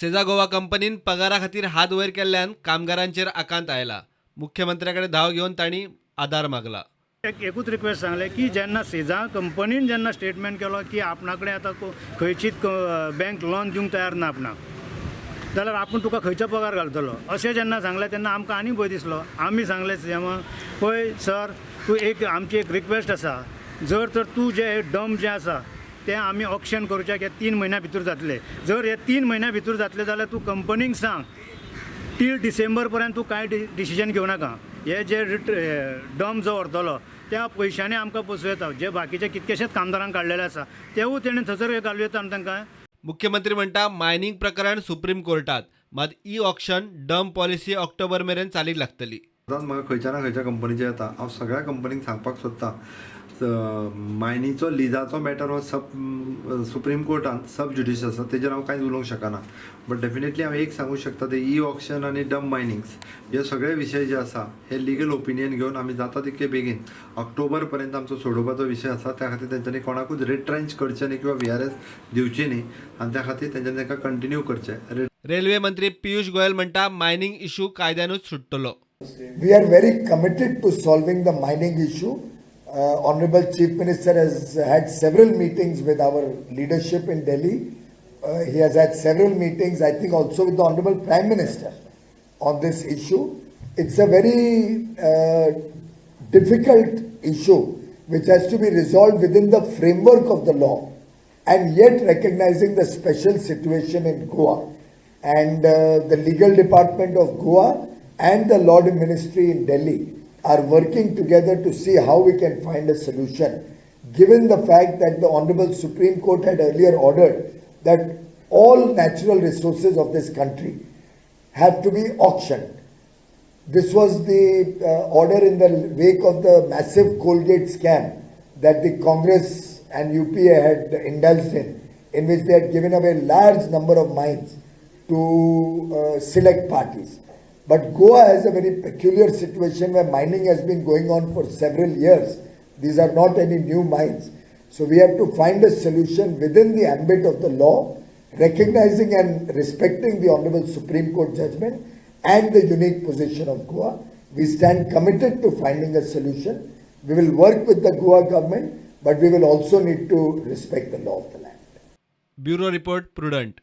सेझा गोवा कंपनीन पगारा खातीर हात वयर केल्ल्यान कामगारांचेर आकांत आयला. मुख्यमंत्र्या कडेन धांव घेवन तांणी आदार मागला. एक एकूच रिक्वेस्ट सांगलें की जेन्ना सेजा कंपनीन जेन्ना स्टेटमेंट केलो की आपणा कडेन आतां खंयचीच बँक लोन दिवंक तयार ना आपणाक, जाल्यार आपूण तुका खंयचो पगार घालतलो अशें जेन्ना सांगलें तेन्ना आमकां आनी भंय दिसलो. आमी सांगलें सीएमाक, पळय सर, तूं एक आमची एक रिक्वेस्ट आसा, जर तर तूं जे डम जें आसा तें आमी ऑक्शन करुच्याक हे 3 म्हयन्या भितर जातले, जर हे 3 म्हयन्या भितर जातले जाल्यार तूं कंपनीक सांग टील डिसेंबर पर्यंत तूं कांय डिसिजन घेवं नाका. हे जे डम जो व्हरतलो त्या पयशांनी आमकां पोसूं येता. जे बाकीचे कितकेशेच कामदारांक काडलेले आसा तेवूय तेणें थंयसर घालूं येता आनी तांकां. मुख्यमंत्री म्हणटा, मायनिंग प्रकरण सुप्रीम कोर्टात, मात e auction dump policy October मेरेन चालीक लागतली. सदांच म्हाका खंयच्या ना खंयच्या कंपनीचें येता. हांव सगळ्या कंपनींक सांगपाक सोदता, मायनीचो लिजाचो मॅटर हो सब सुप्रीम कोर्टान सब ज्युडिस आसा, तेजेर हांव कांयच उलोवंक शकना. बट डेफिनेटली हांव एक सांगूंक शकता, ते ई ऑक्शन आनी डम्प मायनिंग्स हे सगळे विशय जे आसा हे लिगल ओपिनियन घेवन आमी जाता तितके बेगीन ऑक्टोबर पर्यंत आमचो सोडोवपाचो विशय आसा. त्या खातीर तेंच्यांनी कोणाकूच रिट्रेंच करचें न्ही किंवा VRS दिवची न्ही आनी त्या खातीर तेंच्यांनी तांकां कंटिन्यू करचें. रेल्वे मंत्री पियुष गोयल म्हणटा, मायनिंग इशू कायद्यानूच सुट्टलो. We are very committed to solving the mining issue. Honorable Chief Minister has had several meetings with our leadership in Delhi. He has had several meetings, I think, also with the Honorable Prime Minister on this issue. It's a very difficult issue which has to be resolved within the framework of the law and yet recognizing the special situation in Goa. And the legal department of Goa and the Law Ministry in Delhi are working together to see how we can find a solution, given the fact that the Honorable Supreme Court had earlier ordered that all natural resources of this country have to be auctioned. This was the order in the wake of the massive Coalgate scam that the Congress and UPA had indulged in which they had given away large number of mines to select parties. But Goa has a very peculiar situation where mining has been going on for several years. These are not any new mines. So we have to find a solution within the ambit of the law, recognizing and respecting the Honorable Supreme Court judgment and the unique position of Goa. We stand committed to finding a solution. We will work with the Goa government, but we will also need to respect the law of the land. Bureau Report, Prudent.